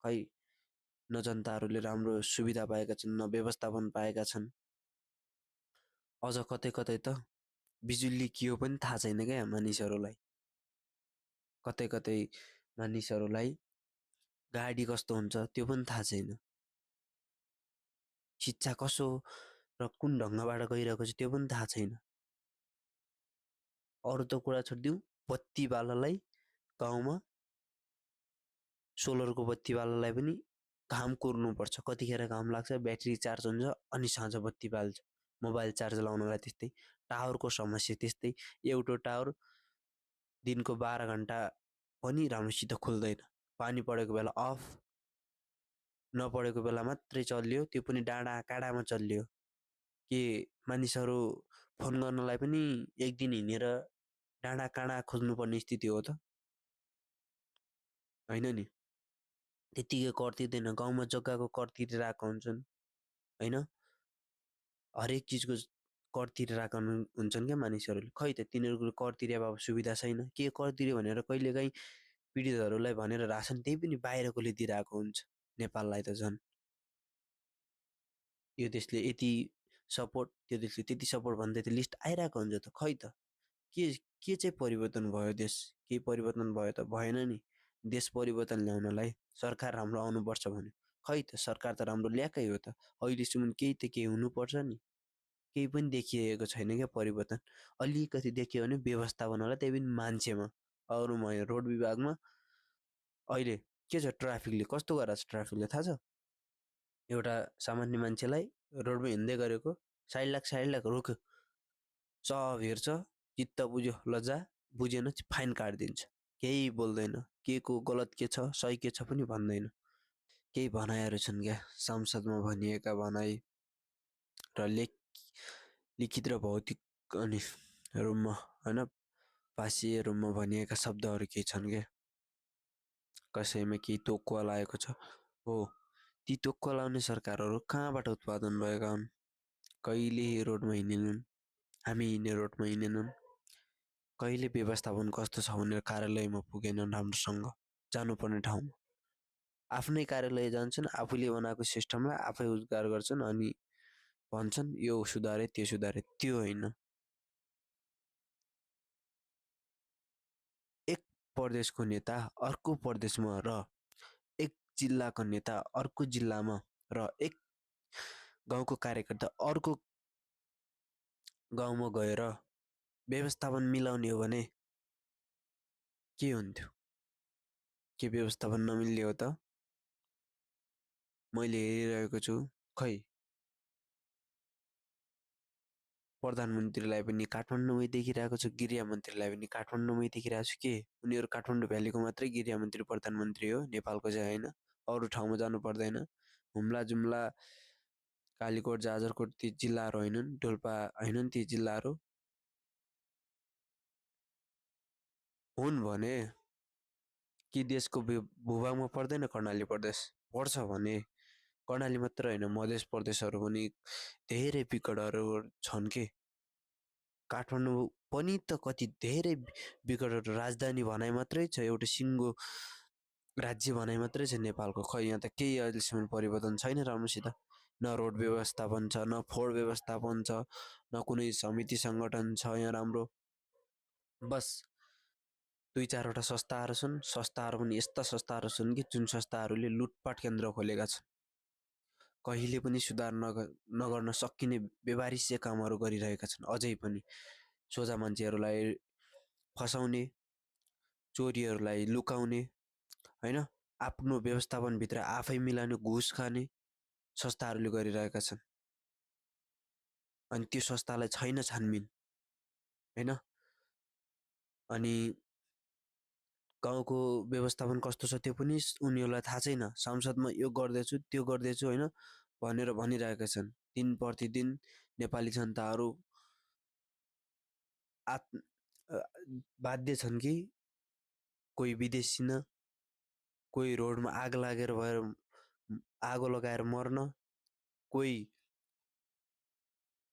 खै न जनताहरूले राम्रो सुविधा पाएका छन्, न व्यवस्थापन पाएका छन्। अझ कतै कतै त बिजुली के हो पनि थाहा छैन क्या मानिसहरूलाई। कतै कतै मानिसहरूलाई गाडी कस्तो हुन्छ त्यो पनि थाहा छैन। शिक्षा कसो र कुन ढङ्गबाट गइरहेको छ त्यो पनि थाहा छैन। अरू त कुरा छोडिदिउँ, बत्तीवालालाई गाउँमा सोलरको बत्तीवालालाई पनि घाम कुर्नुपर्छ। कतिखेर घाम लाग्छ, ब्याट्री चार्ज हुन्छ अनि साँझ बत्ती बाल्छ। मोबाइल चार्ज लाउनलाई त्यस्तै, टावरको समस्या त्यस्तै। एउटा टावर दिनको 12 घन्टा पनि राम्रोसित खुल्दैन। पानी परेको बेला अफ, नपरेको बेला मात्रै चल्यो, त्यो पनि डाँडा काँडामा चल्यो। के मानिसहरू फोन गर्नलाई पनि एक दिन हिँडेर डाँडा काँडा खोज्नुपर्ने स्थिति हो त? होइन नि। त्यतिकै कर तिर्दैन, गाउँमा जग्गाको कर तिरिरहेका हुन्छन् होइन। हरेक चिजको कर तिरिरहेका हुन्छन् क्या मानिसहरूले। खै त तिनीहरूको कर तिरे अब सुविधा छैन। के कर तिर्यो भनेर कहिलेकाहीँ पीडितहरूलाई भनेर रासन त्यही पनि बाहिरकोले दिइरहेको हुन्छ। नेपाललाई त झन् यो देशले यति सपोर्ट, त्यो देशले त्यति सपोर्ट भन्दै त लिस्ट आइरहेको हुन्छ त। खै त के चाहिँ परिवर्तन भयो देश? केही परिवर्तन भयो त भएन नि। देश परिवर्तन ल्याउनलाई सरकार राम्रो आउनुपर्छ भन्यो, खै त सरकार त राम्रो ल्याएकै हो त। अहिलेसम्म केही त केही हुनुपर्छ नि। केही पनि देखिएको छैन क्या परिवर्तन। अलिकति देखियो भने व्यवस्थापन होला, त्यही पनि मान्छेमा। अरूमा रोड विभागमा अहिले के छ, ट्राफिकले कस्तो गरेको छ? ट्राफिकले थाहा छ? एउटा सामान्य मान्छेलाई रोडमा हिँड्दै गरेको साइड लाख रोक्यो, सब हेर्छ, चित्त बुझ्यो ल जा, बुझेन फाइन काटिदिन्छ। केही बोल्दैन, के को गलत के छ सही के छ पनि भन्दैन। केही भनाइहरू छन् क्या, संसदमा भनिएका भनाइ र लिखित र भौतिक अनि रूपमा होइन, भाषीय रूपमा भनिएका शब्दहरू केही छन् क्या। कसैमा केही तोक्वा लागेको छ हो, ती तोक्वा लाउने सरकारहरू कहाँबाट उत्पादन भएका हुन्? कहिले रोडमा हिँडेनन्, हामी हिँड्ने रोडमा हिँडेनन्। कहिले व्यवस्थापन कस्तो छ भनेर कार्यालयमा पुगेनन् राम्रोसँग जानुपर्ने ठाउँमा। आफ्नै कार्यालय जान्छन्, आफूले बनाएको सिस्टमलाई आफै उद्धार गर्छन् अनि भन्छन् यो सुधारे त्यो सुधारे। त्यो होइन। एक प्रदेशको नेता अर्को प्रदेशमा र एक जिल्लाको नेता अर्को जिल्लामा र एक गाउँको कार्यकर्ता अर्को गाउँमा गएर व्यवस्थापन मिलाउने हो भने के हुन्थ्यो? के व्यवस्थापन नमिल्ने हो त? मैले हेरिरहेको छु, खै प्रधानमन्त्रीलाई पनि काठमाडौँमै देखिरहेको छु, गृहमन्त्रीलाई पनि काठमाडौँमै देखिरहेको छु। के उनीहरू काठमाडौँ भ्यालीको मात्रै गृहमन्त्री प्रधानमन्त्री हो, नेपालको चाहिँ होइन? अरू ठाउँमा जानु पर्दैन? हुम्ला जुम्ला कालीकोट जाजरकोट ती जिल्लाहरू होइनन्? डोल्पा होइनन् ती जिल्लाहरू? हुन् भने कि देशको भूभागमा पर्दैन कर्णाली प्रदेश? पर्छ भने कर्णाली मात्र होइन, मध्य प्रदेशहरू पनि धेरै विकटहरू छन् के। काठमाडौँ पनि त कति धेरै विकटहरू, राजधानी भनाइ मात्रै छ, एउटा सिङ्गो राज्य भनाइ मात्रै छ नेपालको। खै यहाँ त केही अहिलेसम्म परिवर्तन छैन राम्रोसित। न रोड व्यवस्थापन छ, न फोहोर व्यवस्थापन छ, न कुनै समिति सङ्गठन छ यहाँ राम्रो। बस 2-4वटा संस्थाहरू छन्। संस्थाहरू पनि यस्ता संस्थाहरू छन् कि जुन संस्थाहरूले लुटपाट केन्द्र खोलेका छन्। कहिले पनि सुधार नगर्न सकिने व्यवहारिक कामहरू गरिरहेका छन्। अझै पनि सोझा मान्छेहरूलाई फसाउने, चोरीहरूलाई लुकाउने होइन, आफ्नो व्यवस्थापनभित्र आफै मिलाउने, घुस खाने संस्थाहरूले गरिरहेका छन्। अनि त्यो संस्थालाई छैन छानबिन होइन। अनि गाउँको व्यवस्थापन कस्तो छ त्यो पनि उनीहरूलाई थाहा छैन। संसदमा यो गर्दैछु त्यो गर्दैछु होइन भनेर भनिरहेका छन्। दिन प्रतिदिन नेपाली जनताहरू बाध्य छन् कि कोही विदेशी न, कोही रोडमा आग लागेर भएर आगो लगाएर मर्न, कोही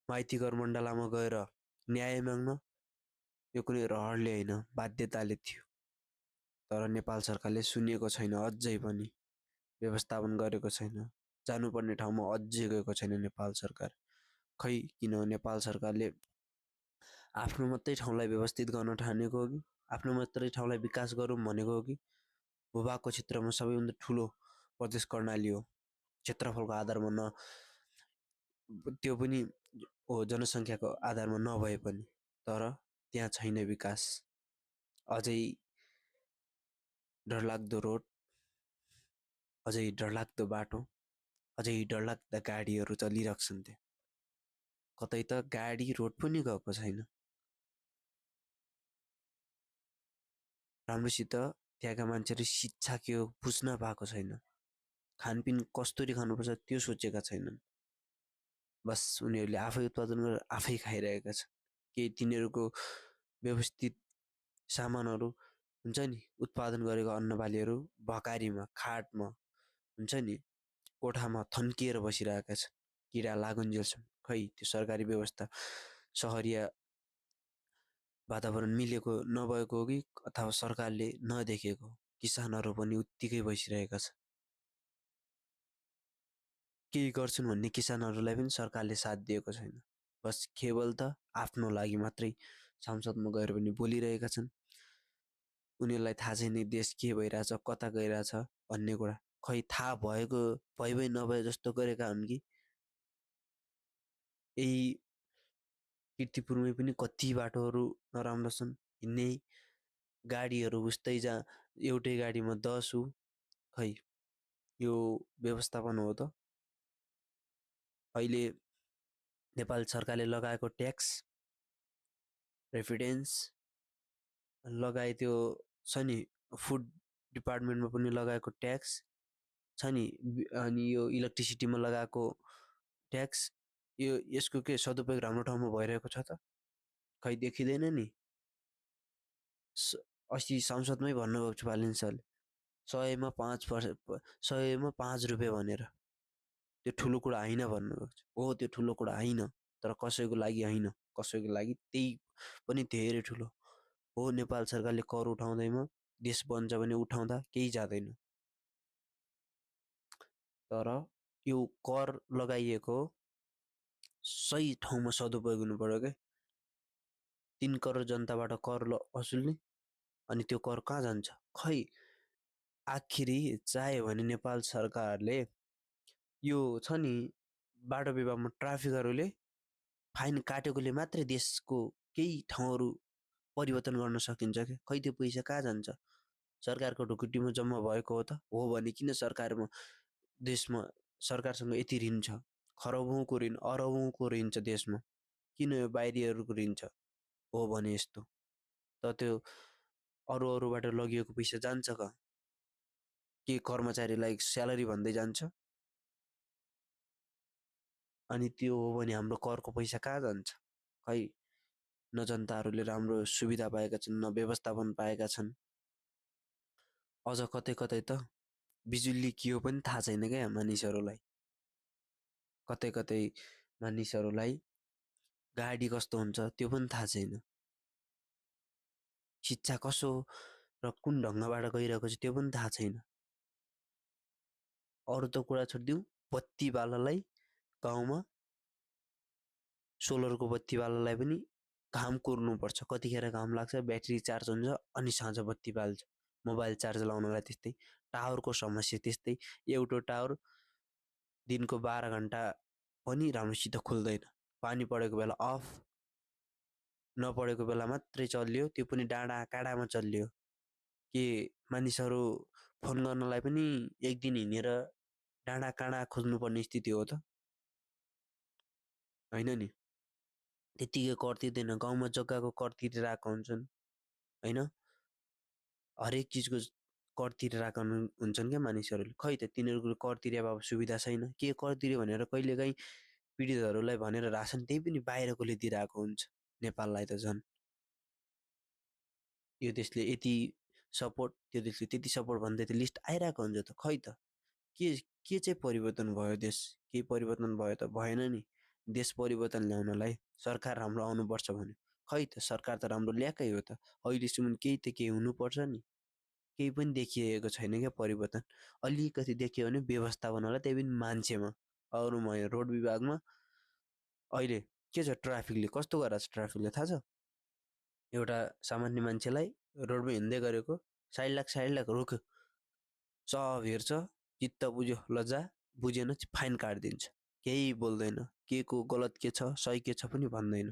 माइतीघर मण्डलामा गएर न्याय माग्न। यो कुनै रहरले होइन, बाध्यताले थियो। तर नेपाल सरकारले सुनेको छैन अझै पनि। व्यवस्थापन गरेको छैन। जानुपर्ने ठाउँमा अझै गएको छैन नेपाल सरकार। खै किन नेपाल सरकारले आफ्नो मात्रै ठाउँलाई व्यवस्थित गर्न ठानेको हो कि आफ्नो मात्रै ठाउँलाई विकास गरौँ भनेको हो कि भूभागको क्षेत्रमा सबैभन्दा ठुलो प्रदेश कर्णाली हो क्षेत्रफलको आधारमा त्यो पनि हो जनसङ्ख्याको आधारमा नभए पनि तर त्यहाँ छैन विकास। अझै डरलाग्दो रोड, अझै डरलाग्दो बाटो, अझै डरलाग्दा गाडीहरू चलिरहेको छन् त्यहाँ। कतै त गाडी रोड पनि गएको छैन। राम्रोसित त्यहाँका मान्छेहरू शिक्षा के हो बुझ्न पाएको छैन। खानपिन कस्तरी खानुपर्छ त्यो सोचेका छैनन्। बस उनीहरूले आफै उत्पादन गरेर आफै खाइरहेका छन्। केही तिनीहरूको व्यवस्थित सामानहरू हुन्छ नि उत्पादन गरेको अन्नबालीहरू भकारीमा खाटमा हुन्छ नि कोठामा थन्किएर बसिरहेका छन् किरा लागुन्जेलसम्म। खै त्यो सरकारी व्यवस्था सहरिया वातावरण मिलेको नभएको हो कि अथवा सरकारले नदेखेको। किसानहरू पनि उत्तिकै बसिरहेका छन्। केही गर्छन् भन्ने किसानहरूलाई पनि सरकारले साथ दिएको छैन। बस केवल त आफ्नो लागि मात्रै संसदमा गएर पनि बोलिरहेका छन्। उनीहरूलाई थाहा छैन देश के भइरहेछ कता गइरहेछ भन्ने कुरा। खै थाहा भएको भए नभए जस्तो गरेका हुन् कि यही कीर्तिपुरमै पनि कति बाटोहरू नराम्रो छन्। हिँड्ने गाडीहरू उस्तै एउटै गाडीमा 10 उ। खै यो व्यवस्थापन हो त? अहिले नेपाल सरकारले लगाएको ट्याक्स रेफिडेन्स लगाए त्यो छ नि फुड डिपार्टमेन्टमा पनि लगाएको ट्याक्स छ नि अनि यो इलेक्ट्रिसिटीमा लगाएको ट्याक्स यसको के सदुपयोग राम्रो ठाउँमा भइरहेको छ त? खै देखिँदैन नि। अस्ति संसदमै भन्नुभएको छ बालिन सरले 100मा 5 रुपियाँ भनेर। त्यो ठुलो कुरा होइन भन्नुभएको छ। हो त्यो ठुलो कुरा होइन तर कसैको लागि होइन। कसैको लागि त्यही पनि धेरै ठुलो हो। नेपाल सरकारले कर उठाउँदैमा देश बन्छ भने उठाउँदा केही जाँदैन। तर यो कर लगाइएको सही ठाउँमा सदुपयोग हुनु पर्यो के। 3 करोड जनताबाट कर वसुल्ने अनि त्यो कर कहाँ जान्छ? खै आखिरी चाह्यो भने नेपाल सरकारले यो छ नि बाटो विभागमा ट्राफिकहरूले फाइन काटेकोले मात्रै देशको केही ठाउँहरू परिवर्तन गर्न सकिन्छ क्या। खै त्यो पैसा कहाँ जान्छ? सरकारको ढुकुटीमा जम्मा भएको हो त? हो भने किन सरकारमा देशमा सरकारसँग यति ऋण छ? खरबौँको ऋण अरबौँको ऋण छ देशमा। किन यो बाहिरीहरूको ऋण छ? हो भने यस्तो त त्यो अरूबाट लगिएको पैसा जान्छ कहाँ? के कर्मचारीलाई स्यालेरी भन्दै जान्छ? अनि त्यो हो भने हाम्रो करको पैसा कहाँ जान्छ? खै न जनताहरूले राम्रो सुविधा पाएका छन् न व्यवस्थापन पाएका छन्। अझ कतै कतै त बिजुली के हो पनि थाहा छैन क्या मानिसहरूलाई। कतै कतै मानिसहरूलाई गाडी कस्तो हुन्छ त्यो पनि थाहा छैन। शिक्षा कसो र कुन ढङ्गबाट गइरहेको छ त्यो पनि थाहा छैन। अरू त कुरा छोडिदिउँ बत्तीवालालाई गाउँमा सोलरको बत्तीवालालाई पनि घाम कुर्नुपर्छ। कतिखेर घाम लाग्छ ब्याट्री चार्ज हुन्छ अनि साँझ बत्ती बाल्छ। मोबाइल चार्ज लाउनलाई त्यस्तै। टावरको समस्या त्यस्तै। एउटा टावर दिनको 12 घन्टा पनि राम्रोसित खुल्दैन। पानी परेको बेला अफ, नपरेको बेला मात्रै चल्यो त्यो पनि डाँडा काँडामा चल्यो। के मानिसहरू फोन गर्नलाई पनि एक दिन हिँडेर डाँडा काँडा खोज्नुपर्ने स्थिति हो त? होइन नि। त्यतिकै कर तिर्दैन। गाउँमा जग्गाको कर तिरिरहेका हुन्छन् होइन। हरेक चिजको कर तिरिरहेका हुन्छन् क्या मानिसहरूले। खै त तिनीहरूको कर तिरे अब सुविधा छैन। के कर तिर्यो भनेर कहिलेकाहीँ पीडितहरूलाई भनेर रासन त्यही पनि बाहिरकोले दिइरहेको हुन्छ। नेपाललाई त झन् यो देशले यति सपोर्ट त्यो देशले त्यति सपोर्ट भन्दै त लिस्ट आइरहेको हुन्छ त। खै त के चाहिँ परिवर्तन भयो देश? केही परिवर्तन भयो त भएन नि। देश परिवर्तन ल्याउनलाई सरकार राम्रो आउनुपर्छ भन्यो। खै त सरकार त राम्रो ल्याएकै हो त। अहिलेसम्म केही त केही हुनुपर्छ नि। केही पनि देखिएको छैन क्या परिवर्तन। अलिकति देखियो भने व्यवस्थापन होला, त्यही पनि मान्छेमा। अरूमा यो रोड विभागमा अहिले के छ, ट्राफिकले कस्तो गराएको छ, ट्राफिकले थाहा छ? एउटा सामान्य मान्छेलाई रोडमा हिँड्दै गरेको साइड लाख रोक्यो, सब हेर्छ, चित्त बुझ्यो ल जा, बुझेन फाइन काटिदिन्छ, केही बोल्दैन, के को गलत के छ सही के छ पनि भन्दैन।